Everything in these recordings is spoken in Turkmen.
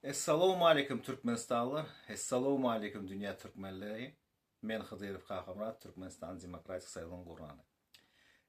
Essalowmaleýkim Türkmenistanlylar, Essalowmaleýkim dünýä türkmenleri. Men Hydyrow Kakamyrat, Türkmenistanyň Demokratik Soýuzynyň gurany.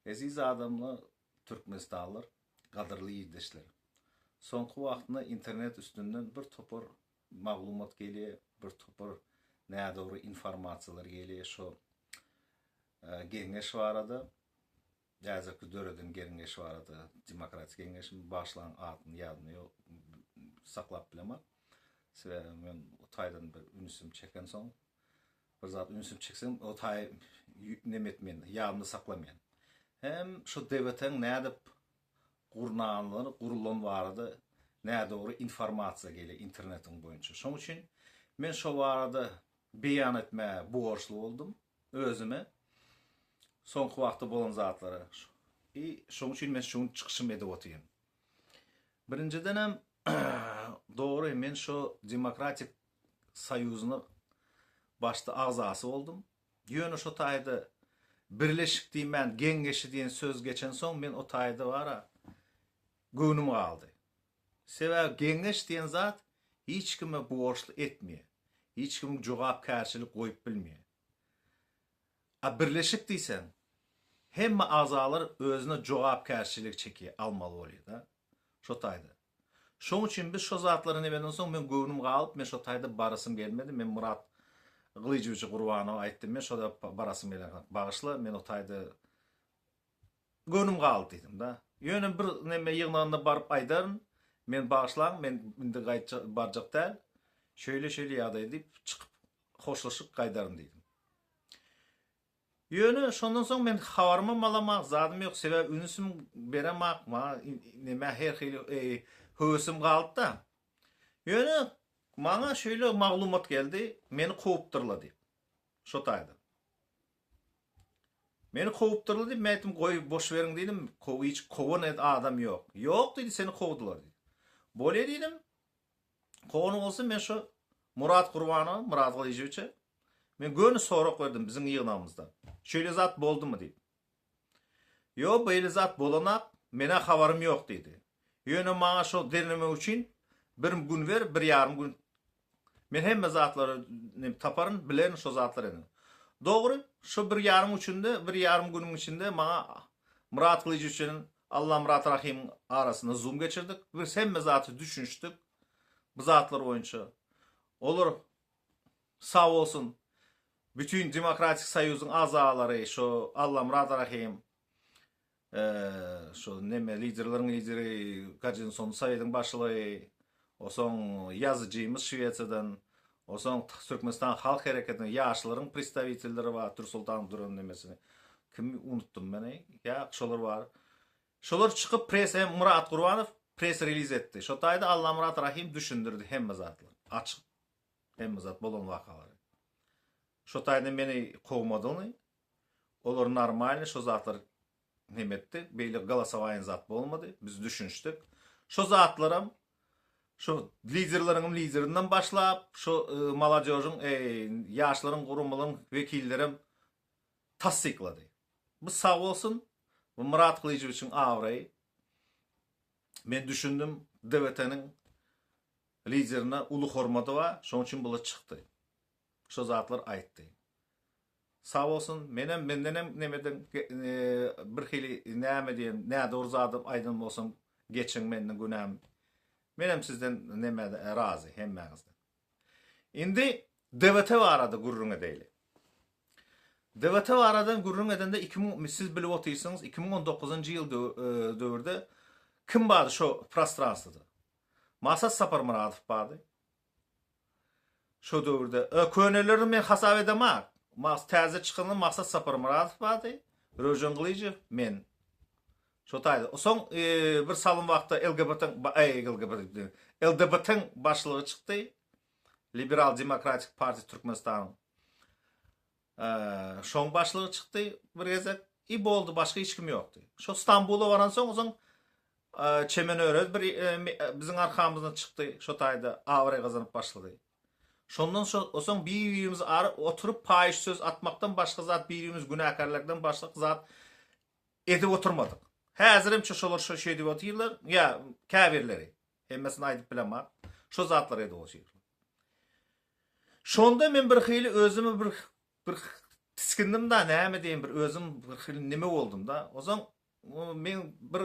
Eziz adamlar, Türkmenistanlylar, gadyrly ildeşler. Soňky wagtynda internet üstünden bir topar maglumat gelýär, bir topar nädogry informasiýalar gelýär şo geňeş barada. Häzirki döreden geňeş barada, demokratik geňeşmi, bagyşlaň adyny ýadymda ýok, saklap bilemok. Sebäbi men o taýdan bir ünsüm çekensoň, bir zat ünsüm çeksem, o taýy neme etmeýän, ýadymda saklamaýan. Hem şu DWT-niň nädip gurnanlygyny, gurulan barada nädogry informasiýa gelýär internetiň boýunça. Şoň üçin men şo barada beýan etmäge borçly boldum özüme. Soňky wagtda bolan zatlary. I şoň üçin men şu gün çykyşym edip otyryn. Birinjidenem dogry men şo demokratik soýuzyna başda agzasy boldum. Ýöne şo taýda birleşik diýmän geňeşi diýen söz geçensoň men o taýda bara göwnüm galdy. Sebäbi geňeş diýen zat hiç kime borçly etmeýär. Hiç kimiň jogapkärçilik goýup bilmeýär. A birleşik diýseň, hemme agzalar özüne jogapkärçiligi çekýär, almaly bolýar-da. Şo taýda. Şoň üçin biz şo zatlary nemeden soň men göwnüm galyp, men şo taýda barasym gelmedi. Men Myrat Gylyjowiç Gurbanowa aýtdym, men şo da barasym gelenok. Bagyşla, men o taýda Göwnüm galdy diýdim-de. Ýöne bir neme ýygnagynda baryp aýdaryn, Men bagyşlaň, men indi gaýtjak, barjak däl. Şeýle-şeýle ýagdaý diýip, çykyp, hoşlaşyp gaýdaryn diýdim. Ýöne şondan soň men habarymam alamak, zadym ýok, sebäbi ünsüm beremak, maňa neme her hili höwesim galdy-da. Ýöne maňa şeýle maglumat geldi, meni kowupdyrlar diýip. Şo taýda. Meni kowupdyrlar diýip, men aýtdym, goý, boş beriň diýdim, kow, hiç kowan ed adam ýok. Ýok diýdi, seni kowdular diýdi. Bolýa diýdim. Kowan bolsa men şu Murat Gurbanowa, Myrat Gylyjowiçe men göni sorag berdim biziň ýygnagymyzda. Şeýle zat boldumy diýip. Ýok, beýle zat bolanak, menä habarym ýok diýdi. Ýöne maňa şo derňemek üçin bir gün ber, bir ýarym gün men hemme zatlary taparyn, bilerin şo zatlary indi. Dogry, şo bir ýarym üçinde, bir ýarym günüň içinde maňa Myrat Gylyjowiç bilen Allamyrat Rahymyň arasynda zoom geçirdik. Biz hemme zaty düşünişdik bu zatlar boýunça. Olar sag bolsun, bütin Demokratik Soýuzyň agzalary şo Allamyrat Rahym, Şo neme liderleriň lideri Koordinasion sowetiň başlygy, osoň ýazyjymyz Şwesiýadan, osoň Türkmenistan halk hereketiniň ýaşlaryň predstawitelleri bar, Türsultan duran nemesini. Kimi unutdym men eý. Ýa şolar bar. Şolar çykyp pres hem Myrat Gurbanow pres reliz etdi. Şo taýda Allamyrat Rahym düşündirdi hemme zatlary. Açyk hemme zat bolan wakalary. Şo taýda meni kowmadygyny, Olar normalny şo zatlar neme etdi. Beýle golosowaýen zat bolmady. Biz düşünişdik. Şo zatlaram şo liderleriňem liderinden başlap, şo molodýožyň, ýaşlaryň guramalaryň wekillerem tassyklady. Bu sag bolsun, bu Myrat Gylyjowiçiň abraýy. Men düşündim, DWT-niň liderine uly hormaty bar, şoň üçin bular çykdy. Şo zatlar aýtdy. Sag bolsun, menem mendenem nemeden bir hili näme diýen nädogry zadam aýdan bolsam geçiň menden günäm. Menem sizden neme razy hemmäňizden. Indi DWT barada gürrüň edeýli. DWT baradan gürrüň edende 2000 siz bilip otyrsyňyz 2019-njy ýyl döwürde kim bardy şo prostranstwada? Maksat Saparmyradow bardy. Şo döwürde könelerini men hasap edemak. Mas täze çykanda Maksat Saparmyradow bardy, Röwşen Gylyjow, men. Şo taýda. Soň bir salym wagtda LGBT-iň LGBT LDBT-iň başlygy çykdy. Liberal Demokratik partiýa Türkmenistanyň. Şoň başlygy çykdy bir gezek. I boldy, başga hiç kim ýokdy. Şo Stambula baransoň, soň Çemen Örez bir biziň arkamyzdan çykdy, şo taýda abraý gazanyp başlady. Şondan soň bir-birimizi ara oturyp paýyş söz atmakdan başga zat, bir-birimizi günäkärlekden başga zat edip oturmadyk. Häzirem şolar şo şeýdip otyrlar, ýa käbirleri, hemmesini aýdyp bilemok. Şo zatlary edip otyrlar. Şonda men birhili özümi bir bir tisgindim-da, näme diýeýin, bir özüm birhili neme boldum-da. Onsoň men bir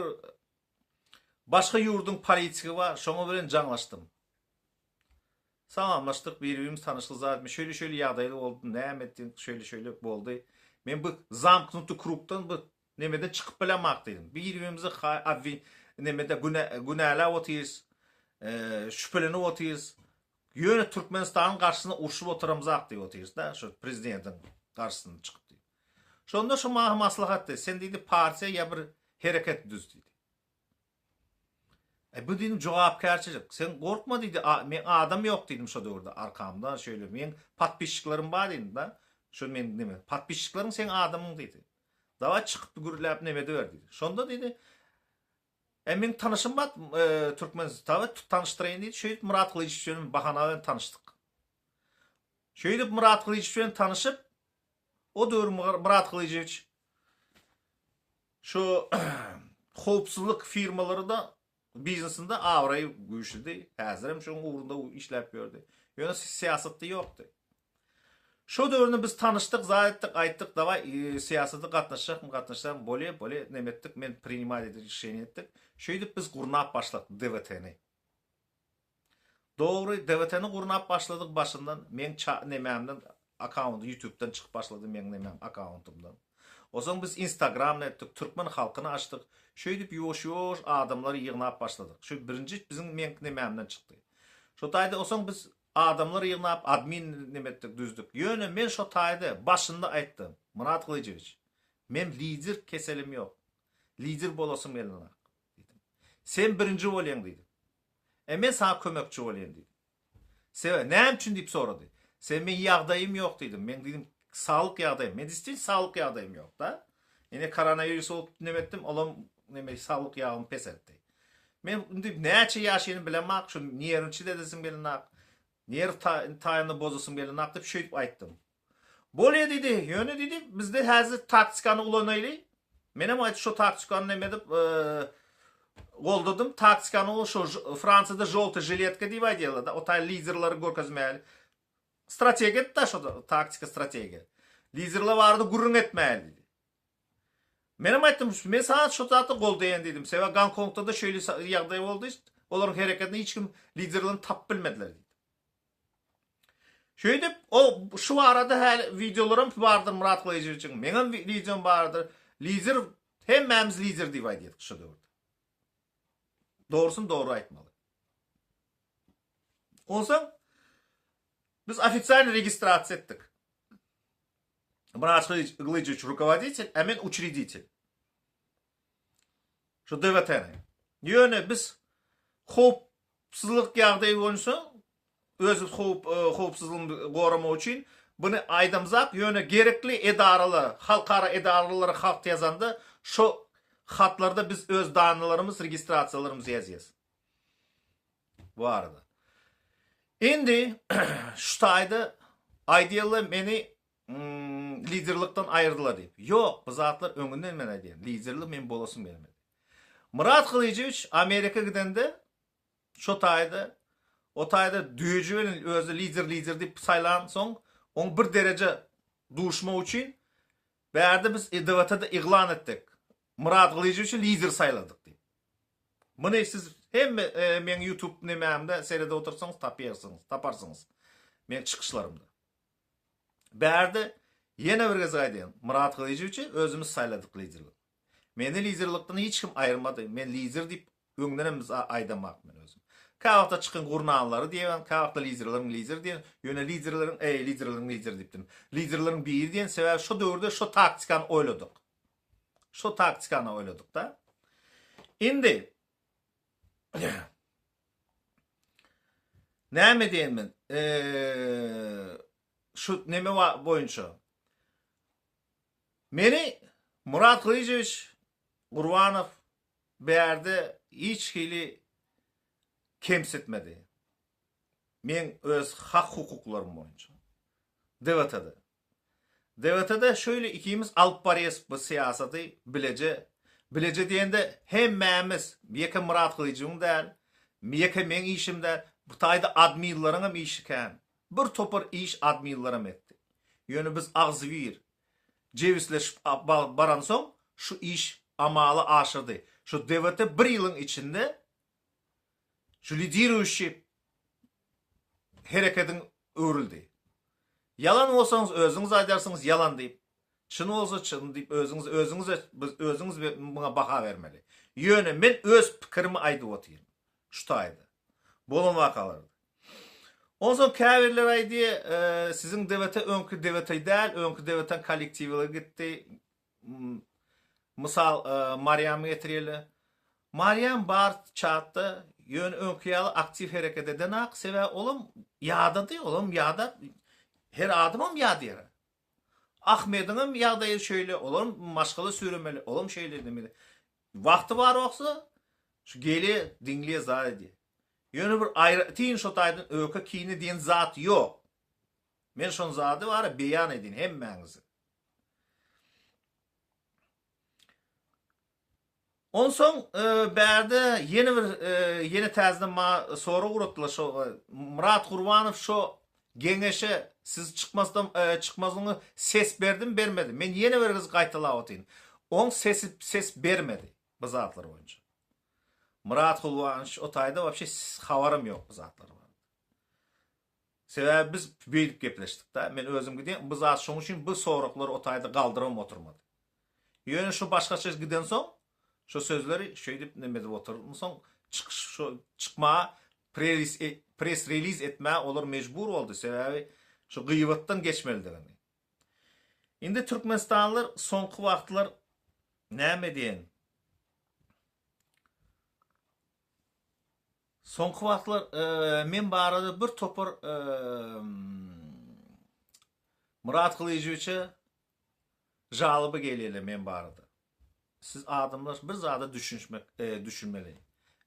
başga ýurduň politigi bar, şoňa bilen jaňlaşdym. Salamlaşdyk, bir-birimiz tanyşlyk zat, men şeýle-şeýle ýagdaýly boldum, näme etdiň, şeýle-şeýle boldy. Men bu zamknuty krugdan bu nemeden çykyp bilemok diýdim. Bir-birimizi nemede günäläp otyrys, şübhelenip otyrys. Ýöne Türkmenistanyň garşysyna urşup oturamzak diýip otyrys-da, şu prezidentiň garşysyna çykyp diýip. Şonda şu maňa maslahat berdi, sen diýdi partiýa ýa bir hereket düz diýdi. E bu diýdim jogapkärçilik. Sen gorkma diýdi, men adam ýok diýdim şo döwürde arkamda şeýle meň podpisçiklerim bar diýdim-da. Şo men neme, podpisçikleriň seň adamyň diýdi. Dawaý çykyp gürläp neme ediber diýdi. Şonda diýdi, E meň tanyşym bar türkmen tabi tanyşdyraýyn diýdi. Şeýdip Myrat Gylyjow bilen bahana bilen tanyşdyk. Şeýdip Myrat Gylyjow bilen tanyşyp, o döwür Myrat Gylyjowiç şu howpsuzlyk firmalary da biznesinde abraýy güýçlüdi. Häzirem şoň ugrunda işläp ýördi. Ýöne syýasatda ýokdy. Şo döwründe biz tanyşdyk, zat etdik, aýtdyk, dawaý syýasata gatnaşjakmy, gatnaşsam bolýa, bolýa, neme etdik, men prinimat edip rişeniýe etdik. Şeýdip biz gurnap başladyk DWT-ni. Dogry, DWT-ni gurnap başladyk başyndan, meň ça nemämden akkaunty ýutubdan çykyp başlady meň nemem akkauntymdan. Onsoň biz instagramny etdik, türkmen halkyny açdyk. Şeýdip ýuwaş-ýuwaş adamlary ýygnap başladyk. Şu birinji biziň meň nemämden çykdy. Şo taýda onsoň biz Adamlar ýygnap admin neme etdik düzdük. Ýöne men şo taýda başynda aýtdym. Myrat Gylyjowiç, men lider keselim ýok. Lider bolasym gelenok diýdim. Sen birinji bolýaň diýdim. E men saňa kömekçi bolýan diýdim. Sebäbi näme üçin diýip sorady. Sebäbi men ýagdaýym ýok diýdim. Men diýdim saglyk ýagdaýym. Men distin saglyk ýagdaýym ýok da. Ine koronawirus bolup neme etdim, olam neme saglyk ýagymy peseltdi. Men indi näçe ýaşyny bilemok, şu nerwçi dedesim gelenok, nerw taýyny bozasym gelenok diýip şeýdip aýtdym. Bolýa diýdi, ýöne diýdi, bizde häzir taktikany ulanaýly. Menem aýtdy şo taktikany neme edip goldadym. Taktikany ol şo Fransiýada žolta žiletka diýip aýdýarlar-da, o taý liderleri görkezmäli. Strategiýa-da şo taktika strategiýa. Liderler barada gürrüň etmäli diýdi. Menem aýtdym, men saňa şo zady goldaýan diýdim. Sebäbi Gonkongda-da şeýle ýagdaý boldy. Olaryň hereketini hiç kim liderlerini tapyp bilmediler diýdim. Şeýdip, o şu barada häli wideolaram bardyr Myrat Gylyjowiçiň, meňem wideom bardyr. Lider, hemmämiz lider diýip aýdýardyk şo döwürde. Dogrusyny dogry aýtmaly. Onsoň biz ofitsialny registrasiýa etdik. Myrat Gylyjowiç rukovoditelь, a men uçreditel. Şu DWT-ni. Ýöne biz howpsuzlyk ýagdaýy boýunça öz howp howpsuzlygyny goramak üçin buny aýdamzak, ýöne gerekli edaralar, halkara edaralara hat ýazanda şo hatlarda biz öz dannylarymyz, registrasiýalarymyzy ýazýas. Bu arada. Indi şu taýda aýdýarlar meni liderlikden aýyrdylar diýip. Ýok, bu zatlar öňünden men aýdýan. Liderlik men bolasym gelmedi. Myrat Gylyjowiç Amerika gidende şo taýda o taýda düýeji bilen özi lider lider diýip saýlan soň oň bir dereje duşmak üçin bärde biz DWT-de yglan etdik. Myrat Gylyjowiçi lider saýladyk diýip. Muny siz hemme meň YouTube nemämde seredip otursaňyz tapýarsyňyz, taparsyňyz meň çykyşlarymda. Bärde ýene bir gezek aýdýan, Myrat Gylyjowiçi özümiz saýladyk liderlik. Meni liderlikden hiç kim aýyrmady. Men lider diýip öňdenem aýdamak men özüm. Käwagtda çykyň gurnanlary diýýän, käwagtda liderleriň lideri diýen, ýöne liderleriň, eý, liderleriň lideri diýipdim. Liderleriň biri diýen, sebäbi şo döwürde şo taktikany oýladyk. Şo taktikany oýladyk-da. Indi näme diýen men? Eee, şu neme boýunça. Meni Murat Gylyjowiç Gurbanow bärde hiç hili kemsitmedi. Meň öz hak-hukuklarym boýunça. DWT-de. DWT-de şöyle ikimiz alyp barýas bu syýasaty bileje. Bileje diýende hemmämiz, ýeke Myrat Gylyjowyň däl, ýeke meň işim däl. Bu taýda adminleriňem işi kän. Bir topar iş adminlerem etdi. Ýöne biz agzybir, jebisleşip baransoň şu iş amala aşyrdy. Şu DWT bir ýylyň içinde şu lidiruýuşi herekediň öwrüldi. Ýalan bolsaňyz özüňiz aýdarsyňyz ýalan diýip. Çyn bolsa çyn diýip özüňiz özüňiz biz özüňiz muňa baha bermeli. Ýöne men öz pikirimi aýdyp otyryn. Şu taýda. Bolan wakalarda. Onsoň käbirleri aýdýar, siziň DWT öňki DWT däl, öňki DWT-niň kollektiwleri gitdi. Mysal Marýamy getireli. Marýam bar çatda, ýöne öňki ýaly aktiw hereket edenak, sebäbi olam ýadady, olam ýadap, her adamam ýadýar. Ahmediňem ýagdaýy şeýle, olam maşgala süýremeli, olam şeýle demeli. Wagty bar bolsa, şu gelýär, diňleýär, zat edýär. Ýöne bir aýratyn şo taýdan öýke kine diýen zat ýok. Men şon zady bara beýan edýin hemmäňize. Onsoň bärde ýene bir ýene täzeden maňa sorag ugratdylar şo Myrat Gurbanow şo geňeşe siz çykmasdan çykmazyňy ses berdimi bermedi. Men ýene bir gez gaýtalap otyryn. Oň sesi ses bermedi bu zatlar boýunça. Myrat Gurbanow o taýda wapşe habarym ýok bu zatlar barada. Sebäbi biz beýdip gepleşdik-dä. Men özüm gidýän, bu zat şoň üçin bu soraglary o taýda galdyrybam oturmady. Ýöne şu başgaça gidensoň, şo sözleri şeýdip neme edip oturansoň, çykyş şo çykmaga prelis pres-reliz etmäge olar mejbur boldy. Sebäbi şu gyýbatdan geçmelidigini. Indi türkmenistanlylar soňky wagtlar näme diýen? Soňky wagtlar men barada bir topar Myrat Gylyjowiçe žaloba gelýärler men barada. Siz adamlar bir zada düşünişmek düşünmeli.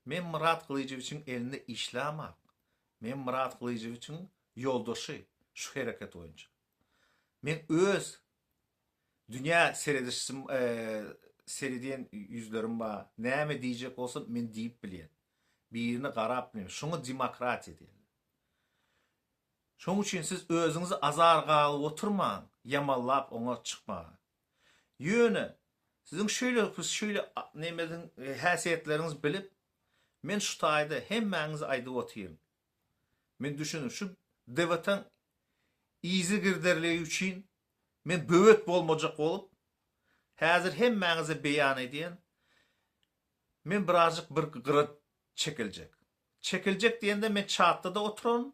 Men Myrat Gylyjowiçiň elinde işlämak. Men Myrat Gylyjowiçiň ýoldaşy şu hereket boýunça. Men öz Dünýä seredişim seredýän ýüzlerim bar. Näme diýjek bolsam men diýip bilýän. Birine garap bilýän. Şoňa demokratiýa diýilýär. Şoň üçin siz özüňizi azar galyp oturmaň, ýamanlap oňa çykmaga. Ýöne siziň şeýle şeýle nemeziň häsiýetleriňizi bilip, men şu taýda hemmäňize aýdyp otyryn. Men düşündim, şu DWT-niň yzygiderligi üçin Men böwet bolmajak bolup, häzir hemmäňize beýan edýän, men birazjyk bir gyra çekiljek. Çekiljek diýende men çatda-da oturaryn,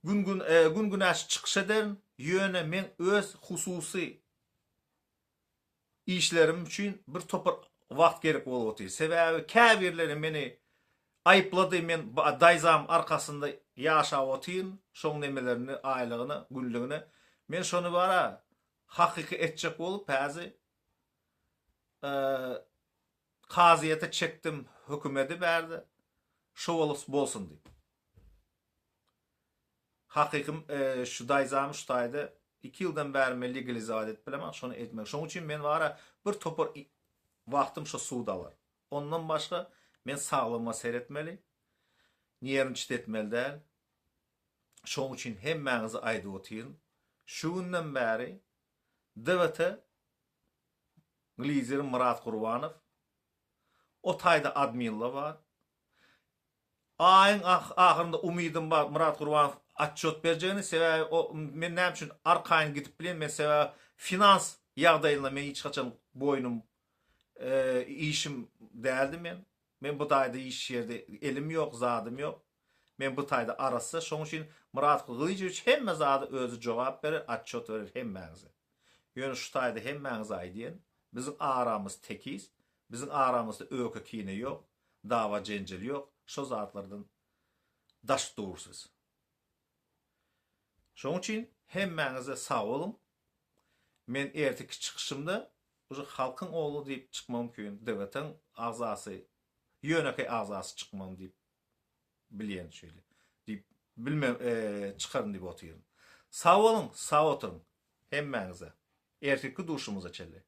gün-gün, gün-günäşi çykyş ederin, ýöne meň öz hususy işlerim üçin bir topar wagt gerek bolup otyr. Sebäbi käbirleri meni aýyplady, men daýzam arkasynda ýaşap otyryn, şoň nemelerini, aýlygyny, günlügini. Men şony bara hakyky etjek bolup häzi kazyýete çekdim hökümedi bärde, şo bolsun diýip. Hakykym şu daýzamy şu taýda iki ýyldan bäri men legalizowat edip bilemok şony etmek şoň üçin men bara bir topar wagtym şo suda alar ondan başga men saglygyma seretmeli nerwniçit etmeli däl şoň üçin hemmäňize aýdyp otyryn şu günden bäri DWT lideri Myrat Gurbanow o taýda adminler bar Aýyň ahyrynda umydym bar Myrat Gurbanow atçot berjegini sebäbi o men näme üçin arkaýyn gidip bilen men sebäbi finans ýagdaýynda men hiç haçan boýnum işim däldi men men bu taýda hiç ýerde elim ýok zadym ýok men bu taýda arassa şoň üçin Myrat Gylyjowiç hemme zady özi jogap berer atçot berer hemmäňize ýöne şu taýda hemmäňize aýdýan biziň aramyz tekiz biziň aramyzda öýke kine ýok Dawa jenjel ýok şo zatlardan daş dursyz. Şoň üçin hemmäňize sag boluň. Men erteki çykyşymda uje halkyň ogly diýip çykmagym mümkin, DWT-iň agzasy, ýönekeý agzasy çykmagym diýip bilýän şeýle diýip bilme çykaryn diýip otyryn. Sag boluň, sag oturyň hemmäňize. Erteki duşumyza çenli.